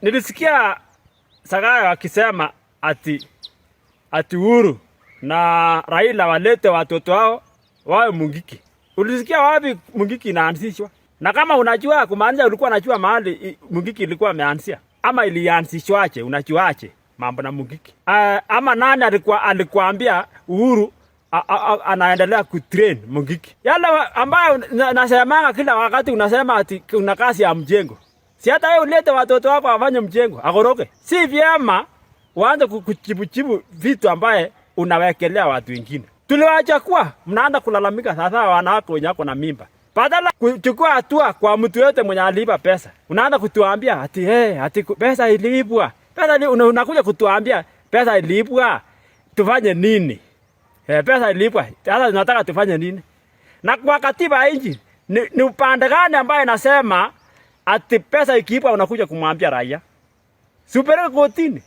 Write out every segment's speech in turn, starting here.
Nilisikia Zakayo akisema ati Uhuru na Raila walete watoto wao wawe Mungiki. Ulisikia wapi Mungiki inaanzishwa? Na kama unajua, kumaanisha ulikuwa unajua mahali Mungiki ilikuwa imeanzia ama ilianzishwaje? Unajuaje mambo na Mungiki? Ama nani alikuambia Uhuru anaendelea kutrain Mungiki? Yale ambayo nasemanga kila wakati, unasema ati kuna kazi ya mjengo. Si hata wewe ulete watoto wako wafanye mjengo, akoroke. Si vyema uanze kuchibuchibu vitu ambaye unawekelea watu wengine. Tuliwacha kuwa mnaanza kulalamika sasa, wanawake wenye wako na mimba. Badala kuchukua hatua kwa mtu yote mwenye alipa pesa, unaanza kutuambia ati hey, ati pesa ilipwa. Pesa ili, unakuja kutuambia pesa ilipwa. Tufanye nini? Pesa ilipwa. Sasa tunataka tufanye nini? Na kwa katiba ya nchi ni upande gani ambaye inasema ati pesa ikiipwa unakuja kumwambia raia? Si upeleke kotini.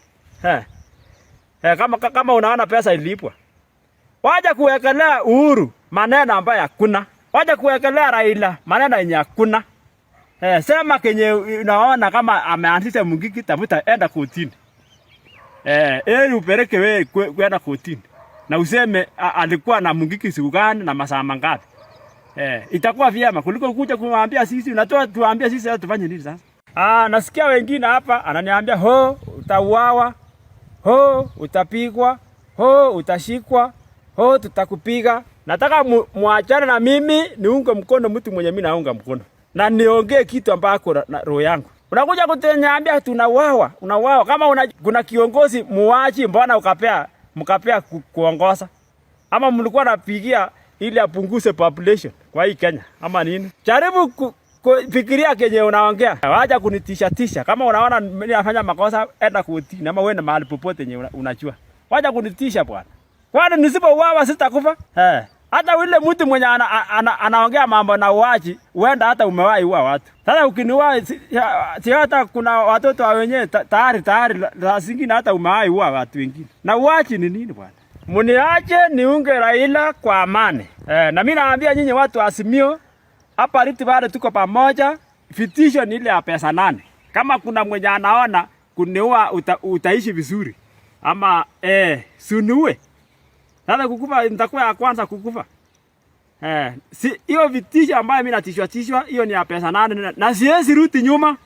Kama unaona pesa ilipwa. Wacha kuwekelea Uhuru maneno ambayo hakuna. Wacha kuwekelea Raila maneno yenye hakuna. Sema kenye unaona kama ameanzisha Mungiki, tafuta enda kotini. Ili upeleke wewe kwenda kotini. Na useme alikuwa na Mungiki siku gani na masaa mangapi. Itakuwa vyema kuliko kuja kumwambia sisi, unatoa tuambie sisi sasa tufanye nini sasa? Nasikia wengine hapa ananiambia ho utauawa, ho utapigwa, ho utashikwa, ho tutakupiga. Nataka muachane na mimi niunge mkono mtu mwenye mimi naunga mkono. Na niongee kitu ambako na roho yangu. Unakuja kuteniambia tunauawa, unauawa. Kama kuna kiongozi muachi, mbona mkapea kuongoza? Ama mlikuwa napigia ili apunguze population kwa hii Kenya ama nini? Jaribu kufikiria kenye unaongea. Wacha kunitisha tisha. Kama unaona mimi nafanya makosa, enda kotini ama uende mahali popote yenye unajua. Wacha kunitisha bwana. Kwani nisipouawa sitakufa? Hata yule mtu mwenye anaongea mambo na uaji, huenda hata umewahi ua watu. Sasa ukiniua si hata kuna watoto wa wenyewe tayari saa zingine hata umewahi ua watu wengine. Na uaji ni nini bwana? Mniache niunge Raila kwa amani. Na mimi naambia nyinyi watu wa Azimio, hapa Rift Valley tuko pamoja. Vitisho ni ile ya pesa 8. Kama kuna mwenye anaona kuniua utaishi vizuri ama suniue. Sasa kukufa nitakuwa ya kwanza kukufa. Si hiyo vitisho ambayo mimi natishwa tishwa, hiyo ni ya pesa 8 na siwezi rudi nyuma.